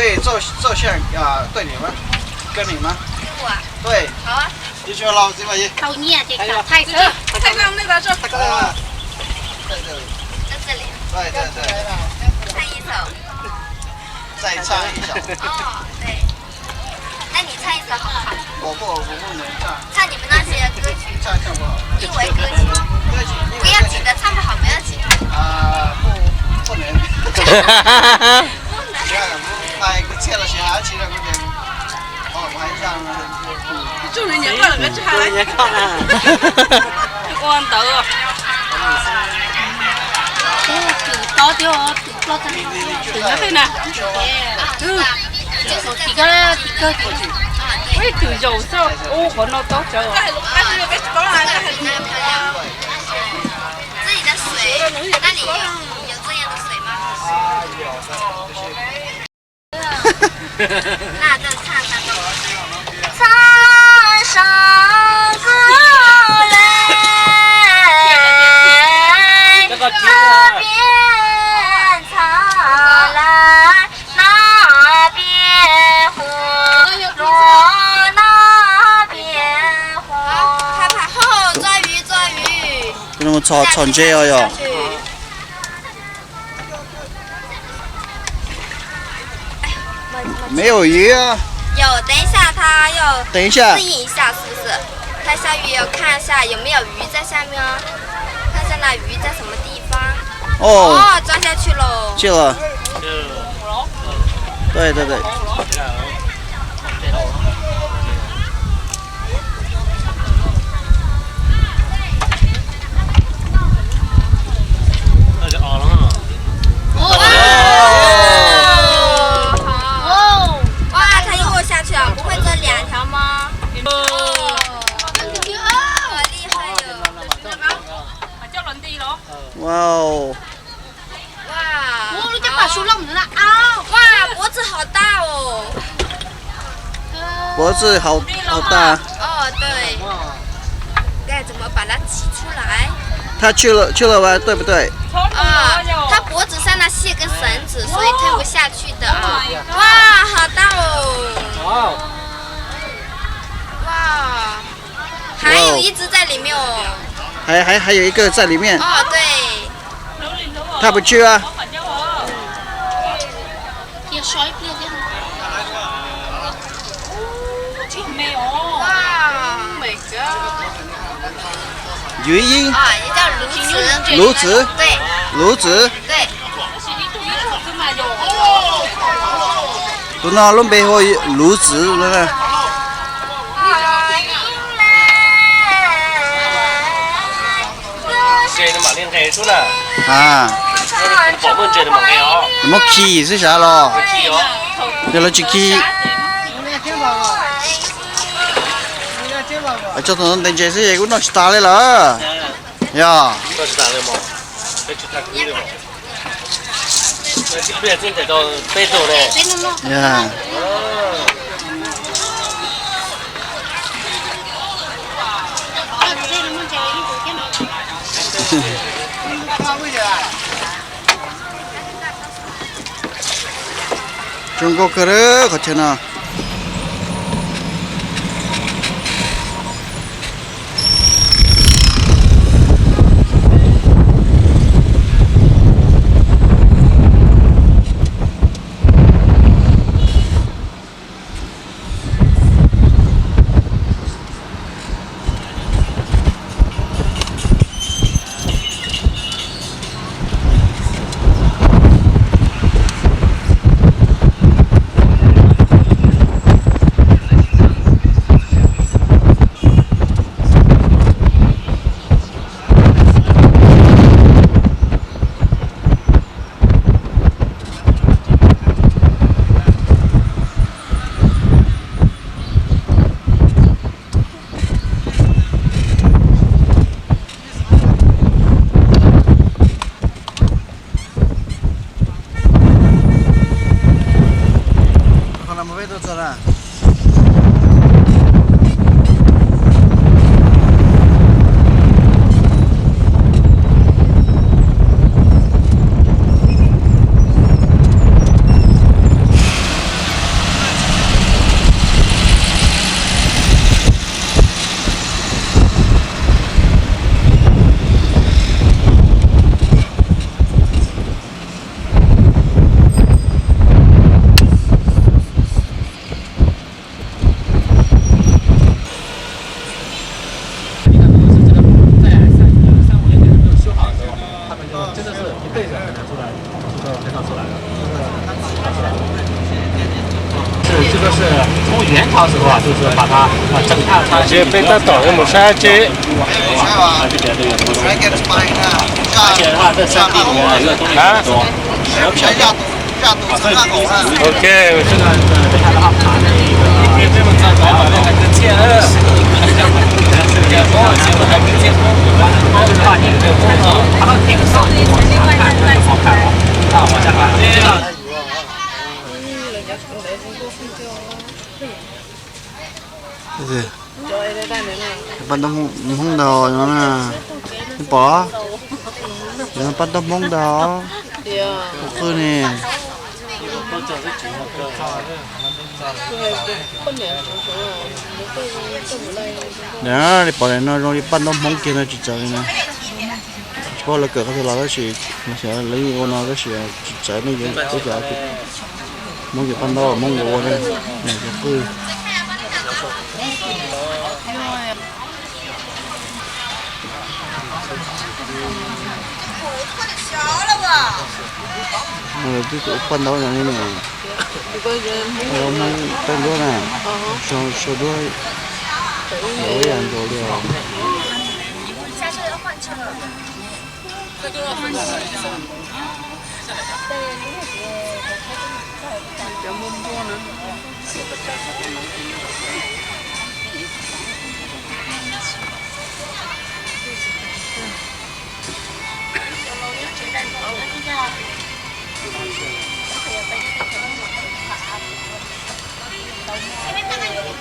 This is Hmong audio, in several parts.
哎，照照相啊，对你吗？跟你吗？给我啊。对。好啊。你说老师吗？Tau nyiaj ces kam thaij xwb. Thaij koj nej tas tso. Thaij ib xwm. 再唱一首。哦，对。那你唱一首好不好？我不，我不能唱。唱你们那些歌曲。唱唱不好。因为歌曲。歌曲。不要紧的，唱不好不要紧。啊，不，不能。不能。Tus niag nyiam koj lawm koj tsis hais. Tus niag nyiam koj na. Tus ua ntawd. Tus tob thiab, tus ploj tag. Tus nyob tej na. Tus tim kawg, tim kawg, tim kawg. Ua ib tug zaum xwb, ua qhov no tob tsawv. 自己的水，那里有，有这样的水吗？ Txhos, txhos ntses os yog. 没有鱼啊。有，等一下它要，等一下。适应一下，是不是？它下雨要看一下有没有鱼在下面哦，看一下那鱼在什么地方。哦。哦，钻下去喽。去了。对对对。 哇，它又下去了，不会这两条吗？好厉害哟！ 哇哦。哇，哇，脖子好大哦。脖子好，好大。哦，对。该怎么把它提出来？它去了，去了吧，对不对？啊，它脖子上那系根绳子，所以推不下去的啊。哇，好大哦。哇。 还有一只在里面哦。还，还，还有一个在里面。哦，对。它不去啊。哇。鱼鹰。啊，也叫鸬鹚。鸬鹚。对。鸬鹚。对。 Tus no lub npe hu luv txwv no na. Muab khi xwb sav los. Yog lawv tsis khi. Tso tus no ntes ntses xwb es kuj noj tsis tas li lawm. Yog. Zoo nkauj kawg li qhov chaw no. 这个是从元朝时候啊，就是把它啊整大它。Ces peb tab tom yuav mus saib tsev. 而且它这山地里面有东西很多。 Ok. Paj ntaub Hmoob ntag no na. Nej pom, paj ntaub Hmoob ntag. Ua qwj ne. Li pom no zoo li paj ntaub Hmoob kiag no tsis txawv li na. Tsis paub lawv kawm qhov twg los tab sis, xyov lawv yeej ua no tab sis tsis txawv nej cov Hmoob cov Hmoob cov paj ntaub Hmoob ua ua cov qwj. Twb tus paj ntaub no ne, paj ntaub Hmoob peb nruab na, sau duab ib yam nkaus li os.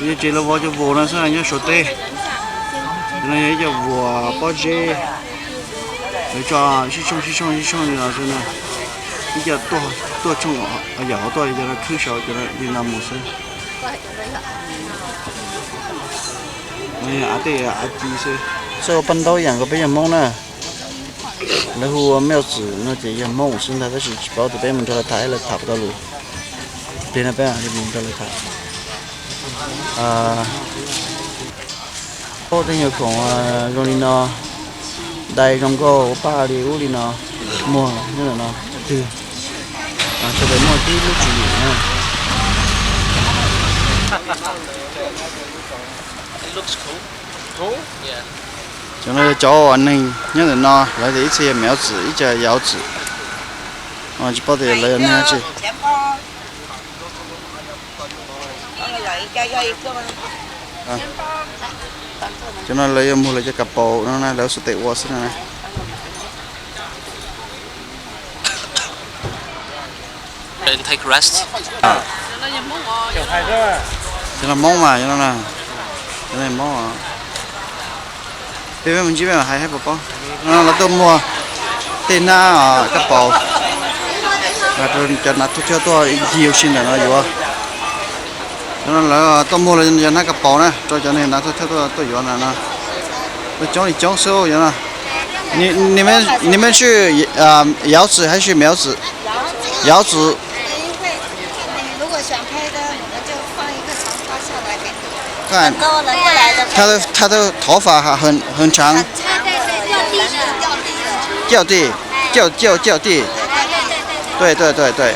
Yog tsev lawv vov cov vuas no xwb, nyob Suav teb. Cov no yog ib co vuas pob zeb, lawv tso sib tshooj sib tshooj sib tshooj li no xwb na. Ib co tuaj tshooj yam hauv tuaj, cov no khwb saud, cov no li no mus xwb. Av tej av ci xwb. Txawj ua paj ntaub ib yam nkaus peb yog Hmoob na. Lawv hu ua mej txwm no ces yog Hmoob xwb ntag, tab sis tsis paub tias peb mus nrog lawv tham, lawv tham puas tau lus. Pliag no peb mus nrog lawv tham. Ub, tej nyuag khoom zoo li no, dai zoo nkauj ua paj li ub li no, muag nyob ntawm no twg? Sawv daws muaj tib lub tswv yim na. Cov no yog cov uas neeg nyob ntawm no, lawv tias ib txhia yog mej txwm, ib txhia yog yauv txwm. Tsis paub tias lawv yog neeg dab tsi. Cov no lawv yuav muag lawv cov kav paus no na, lawv xuas tes ua xwb no na. Cov no Hmoob mas, cov no Hmoob. Peb mus ntsib peb mam hais thiab puas paub. No lawv tuaj muag tej hnab kav paus, cov hnav thauj thawj tuaj ncig ua si ntawm no yuav. Cov no lawv tuaj muag lawv cov hnab kav paus na rau cov neeg hnav thauj thawj tuaj yuav na no. Coob li coob xwb no. 你们是 鹞子还是苗子？鹞子。 看他的，他的头发很，很长。掉地，掉，掉，掉地。对，对，对，对。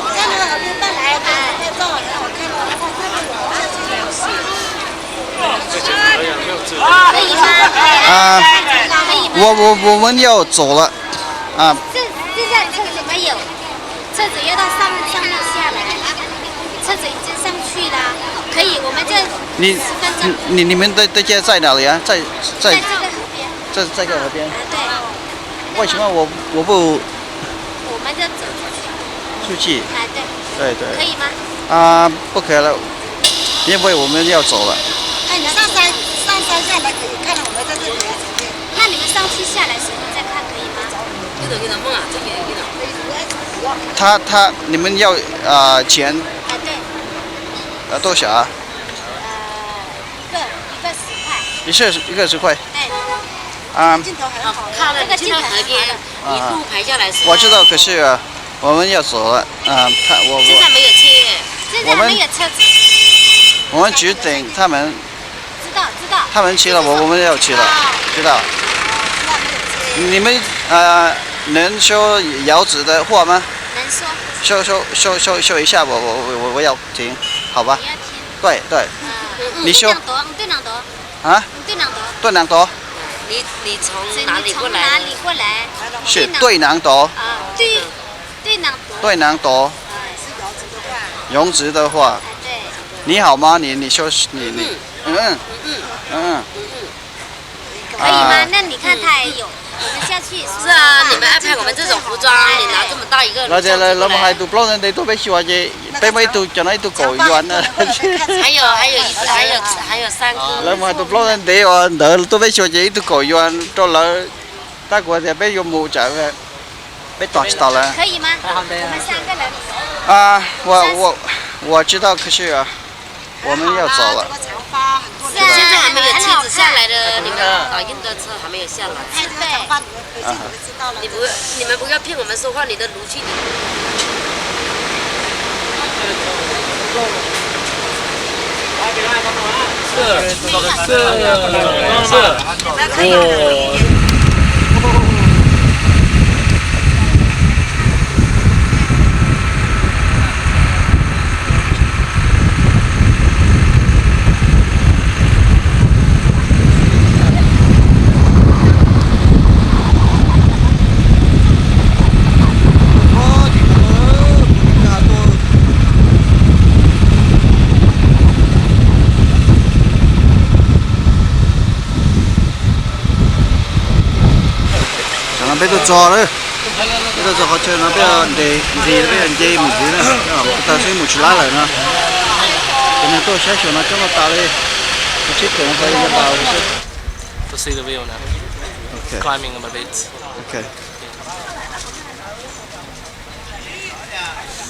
啊，我，我，我们要走了，啊。这，这辆车子没有，车子要到上，上面下来，车子已经上去了，可以，我们这你，十分钟。你，你们的，的家在哪里啊？在，在，在这个河边。在这个河边。啊，对。为什么我，我不，我们就走出去。出去？哎，对。对，对。可以吗？啊，不可以了，因为我们要走了。哎，你上山，上山下来可以看到我们在这里啊。那你们上去下来时候再看可以吗？他，他，你们要，啊，钱？哎，对。呃，多少啊？呃，一个，一个十块。一个，一个十块。哎。啊。镜头很好，好，靠了，这个镜头很好的。你镜头很好的。啊，一路排下来是吗？我知道，可是，啊，我们要走了，啊，他，我，我，现在没有车，现在没有车子。我们只等他们，知道，知道。他们去了，我，我们要去了，哦。知道。哦，现在没有车。你们，呃，能说瑶子的话吗？能说。说说说说说一下，我我我我我要听，好吧？你要听。对对，你说。啊？对南朵。你你从哪里过来的？是对南朵。啊，对对南朵。对南朵。瑶子的话。哎，对。你好吗？你你说你你嗯嗯嗯嗯。 可以吗？那你看他也有，我们下去。是啊，你们安排我们这种服装，你拿这么大一个。 Lawv tias lawv mus hais tus plaub ntawd ntev tuaj peb xyuas ces peb muaj ib tug cov no ib tug kaum yuan na. 还有还有一还有还有三个。 Lawv mus hais tus plaub ntawd ntev uas ntawd tuaj peb xyuas ces ib tug kaum yuan rau lawv. Tab kuv tias peb yuav mus tsam peb tos tsis tau lawv. 可以吗？我们三个人。 我知道，可是我们要走了。 现在还没有妻子下来的，你们老印度车还没有下来。你不你们不要骗我们说话，你的炉气。 Tam no peb tuaj txog lawm, peb tuaj txog qhov chaw no peb nres ntxiv, peb nce mus ntxiv na, tag sib mus tsis lab lawm no. Cov neeg tuaj saib xyuas no coob tas li, sib tham no tas li no tas li xwb. To see the view now. Okay. Climbing up a bit. Okay.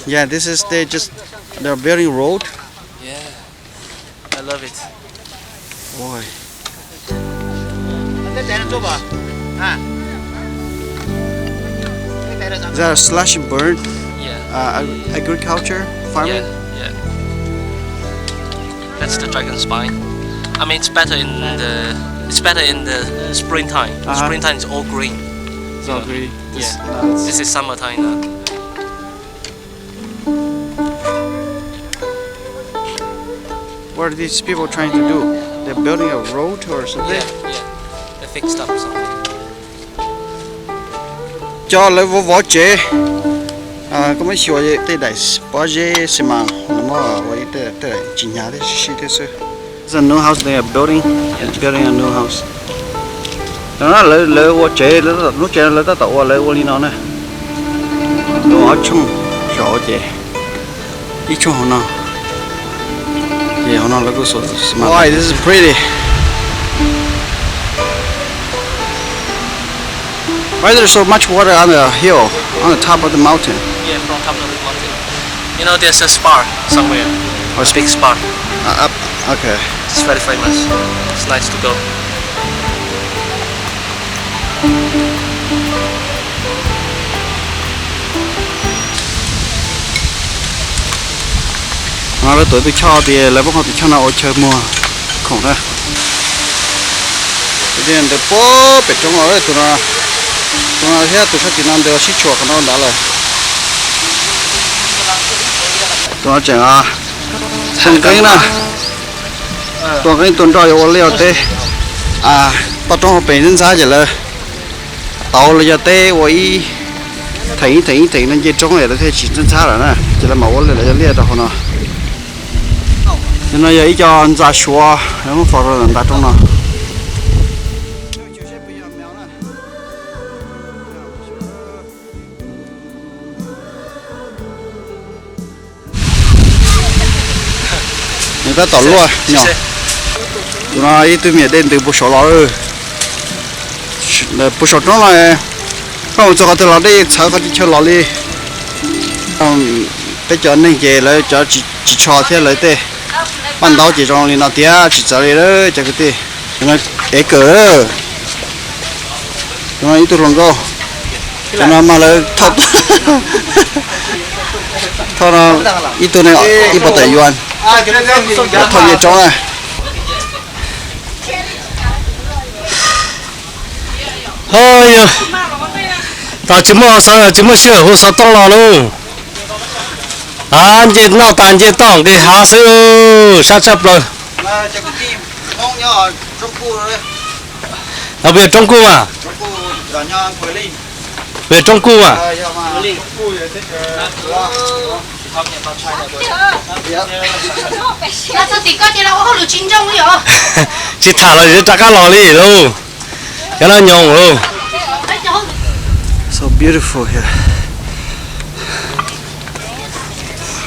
Yeah, this is they just they're building road. Yeah. I love it. Boy. Is that a slash and burn? Yeah. Uh, ag- agriculture, farming? Yeah, yeah. That's the dragon spine. I mean, it's better in the it's better in the springtime. Uh-huh. Springtime is all green. It's all green. Yeah. This is summertime now. What are these people trying to do? They're building a road or something? Yeah, yeah. They fixed up something. Cov lawv vov vov tsev, koj muab xyuas tej daim pob zeb xi mas lawv muab ua ib tej tsis hnyav thiab sib sib thiab xwb. It's a new house they are building. Building a new house. Lawv ua tsev, lub tsev lawv tab tom ua, lawv ua li no na. Lawv ua ob tshooj, saum ces ib tshooj hauv no, ces hauv no lawv kuj xus xi mas. Why this is pretty? Why there's so much water on the hill, on the top of the mountain? Yeah, from top of the mountain. You know, there's a spa somewhere. A big spa. Uh, up. Okay. It's very famous. It's nice to go. No lawv tuav tus choj tias lawv muab qhov tus choj no ua chaw muag khoom na. Tus ntawd puag pem roob los, tus no, tus no thiab tus sab tim no ntawd sib tshuam qhov no ntawd lawm. Tus no tseem xoo nqeeb na, tua nqeeb tua nroj yuav ua liaj ua teb. Toj roob hauv pes ntxhab ntxhab ces lawv tauv los yog teb ua ib theem ib theem ib theem no nce roob lawm thiaj tsis ntxhab ntxhab lawm na, ces lawv mam ua liaj los yog liaj rau hauv no. Cov no yog ib co ntxa suav lawv muab faus rau ntav roob no. Nws tab tom luaj nyo. Tus no ib tug me nyuam dej ntws puag saud los, puag saum roob no. Koj mus txog qhov twg los dej txhawv qhov chaw los li. Peb cov neeg ces lawv cov tsis tsho thiab lawv tej paj ntaub ces zoo li no tiag, tsis txawv li lawm cov kwv tij. Ev kawm, tus no ib tug hluas nkauj, tus no mas lawv thauj, thauj no ib tug ne ib puas tawm yuan, thauj nce roob na. Ho yog Tos tsis muaj, tsis muaj sij hawm hu xov tooj los lauj. Nce noj tas nce toj nqis hav xwb, sab tshaj plaws. Puas yog Roob Kuj mas? Puas yog Roob Kuj mas? Tsis tham los rov qab los li lauj. Cov no nyoos lauj. So beautiful here.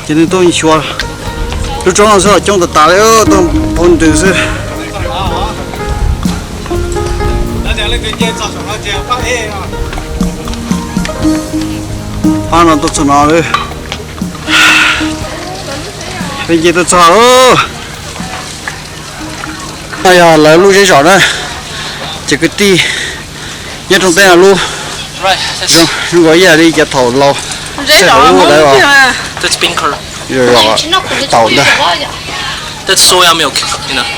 Ces nws tuaj xyuas lub roob no xwb los coob tas tas li, tuaj pov ntws xwb. Pab no tuaj txog no lawm. Peb nce tuaj txog lawm. No yog lawv lub zeb zos na, ces kwv tij nyob rooj teb no lub zoo nkaus ib yam li cov thaum laus, lub ntawd zos zos taus ntag.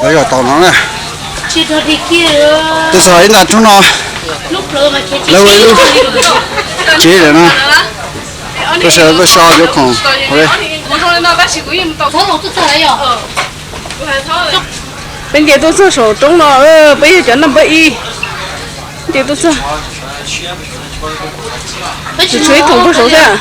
Lawv zos taus no na. Tuaj txog ib nta roob no, lawv ua ib lub tsev lawm no, rau sawv daws tuaj so cov khoom ua li. Peb nce tuaj txog saum roob no, peb yog cov naj npawb ib, nce tuaj txog. Tsuas tshuav ib thoom puag saud thiab.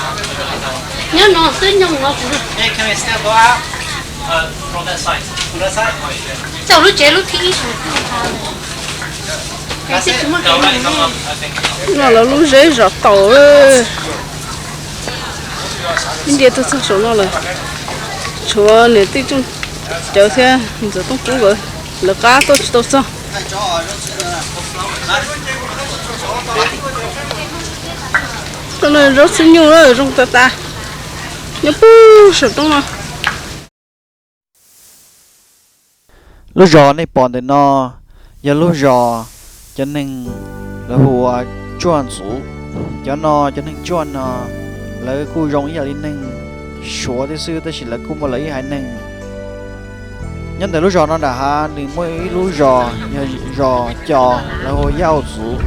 No lawv lub zeb zos taus. Ib nce tuaj txog saum no lawm, tshuav niam tij Txooj Cawv thiab Ntxawm Tooj Kub nkawd lawv qab tuaj tsis tau txog. Zaub txhwb nyuj zoo tas tas, nyob puag saum roob no. Lub zos nej pom ntawm no yog lub zos cov neeg lawv hu ua Tsuaj Ntxuv. Cov no cov neeg Tsuaj no lawv kuj zoo ib yam li neeg Suav thiab xwb, tab sis lawv kuj muaj lawv ib haiv neeg. Nyob ntawm lub zos no nram hav nws muaj ib lub zos yog zos Co, lawv hu ua Yaj Ua Txuv.